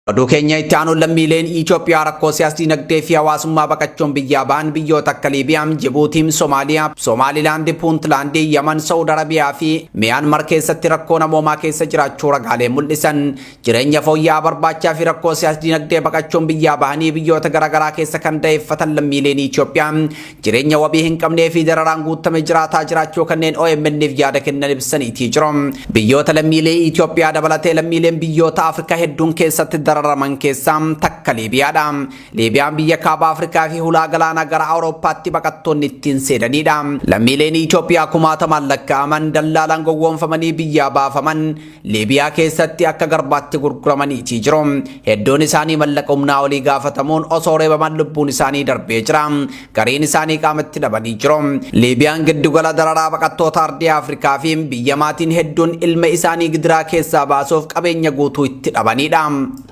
Oduu keenya itti aanuun lammiileen Itoophiyaa rakkoo siyaas-dinagdee fi hawaasummaa baqachuun biyyaa ba'an biyyoota akka Liibiyaa, Jibuutii, Somaaliyaa, Somaalilaand, Puuntlaand, Yaman, Saawud Arabiyaa fi Miyaanmar keessatti rakkoo namoomaa keessa jiraachuu ragaalee mul'isan. Jireenya fooyya'aa barbaachaa fi rakkoo siyaas-dinagdee baqachuun biyyaa bahanii biyyoota garaagaraa keessa kan da'eeffatan lammiileen Itoophiyaa jireenya wabii hin qabnee fi dararaan guutame jiraataa jiraachuu kanneen OMN'f yaada kennan ibsaniitii jiru. Biyyoota lammiilee Itoophiyaa dabalatee lammiileen biyyoota Afrikaa hedduun keessatti dararaman keessaa takka Liibiyaadha. Liibiyaan biyya kaaba Afrikaa fi hulaa galaanaa gara Awurooppaatti baqattoonni ittiin seenanidha. Lammiileen Itoophiyaa kumaatamaan lakkaa'aman dallaalaan gowwoomfamanii biyyaa baafaman Liibiyaa keessatti akka garbaatti gurguramaniitii jiru. Hedduun isaanii mallaqa humnaa olii gaafatamuun osoo reebaman lubbuun isaanii darbee jira. Gariin isaanii qaamatti dhabanii jiru. Liibiyaan giddugala dararaa baqattoota ardii Afrikaa fi biyya maatiin hedduun ilma isaanii gidiraa keessaa baasuuf qabeenya guutuu itti dhabanidha.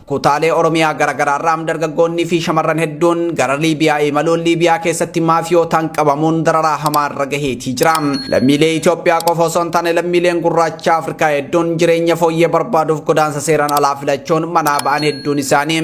Kutaalee Oromiyaa garaagaraarraa dargaggoonni fi shamarran hedduun gara Liibiyaa imaluun Liibiyaa keessatti maafiyootaan qabamuun dararaa hamaa irra gaheetii jira. Lammiilee Itoophiyaa qofa osoo hin taane lammiileen gurraacha Afrikaa hedduun jireenya fooyyee barbaaduuf godaansa seeraan alaa filachuun manaa ba'an hedduun isaanii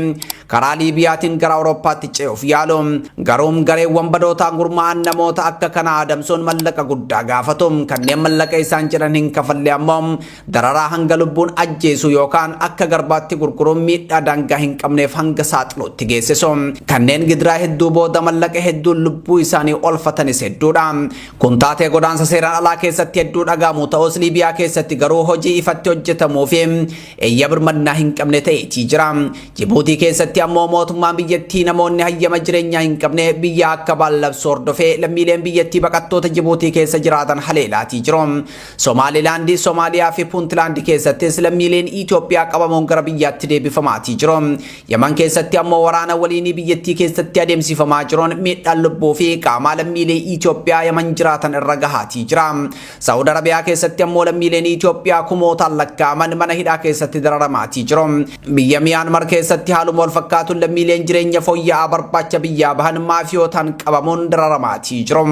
karaa Liibiyaatiin gara Awurooppaatti ce'uuf yaalu. Garuu gareewwan badootaan gurmaa'an namoota akka kanaa adamsuun mallaqa guddaa gaafatu. Kanneen mallaqa isaan jedhan hin kafalle ammoo dararaa hanga lubbuun ajjeesu yookaan akka garbaatti gurguruun miidhaa daangaa hin qabneef hanga saaxiluutti geessisu. Kanneen gidiraa hedduu booda mallaqa hedduun lubbuu isaanii olfatanis hedduudha. Kun taatee godaansa seeraan alaa keessatti hedduu dhagahamu ta'us Liibiyaa keessatti garuu hojii ifatti hojjetamuu fi eeyya birmannaa hin qabne ta'eetii jira. Jibuutii keessatti ammoo mootummaan biyyattii namoonni hayyama jireenyaa hin qabne biyya akka baallabsu hordofee lammiileen biyyattii baqattoota Jibuutii keessa jiraatan haleelaatii jiru. Somaalilaand, Somaaliyaa fi Puuntlaand keessattis lammiileen Itoophiyaa qabamuun gara biyyaatti deebifamaatii jiru. Yaman keessatti ammoo waraana waliinii biyyattii keessatti adeemsifamaa jiruun miidhaan lubbuu fi qaamaa lammiilee Itoophiyaa Yaman jiraatan irra gahaatii jira. Saawud Arabiyaa keessatti ammoo lammiileen Itoophiyaa kumootaan lakkaa'aman mana hidhaa keessatti dararamaatii jiru. Biyya Miyaanmar keessatti haaluma wal fakkaatuun lammiileen jireenya fooyya'aa barbaacha biyyaa bahan maafiyootaan qabamuun dararamaatii jiru.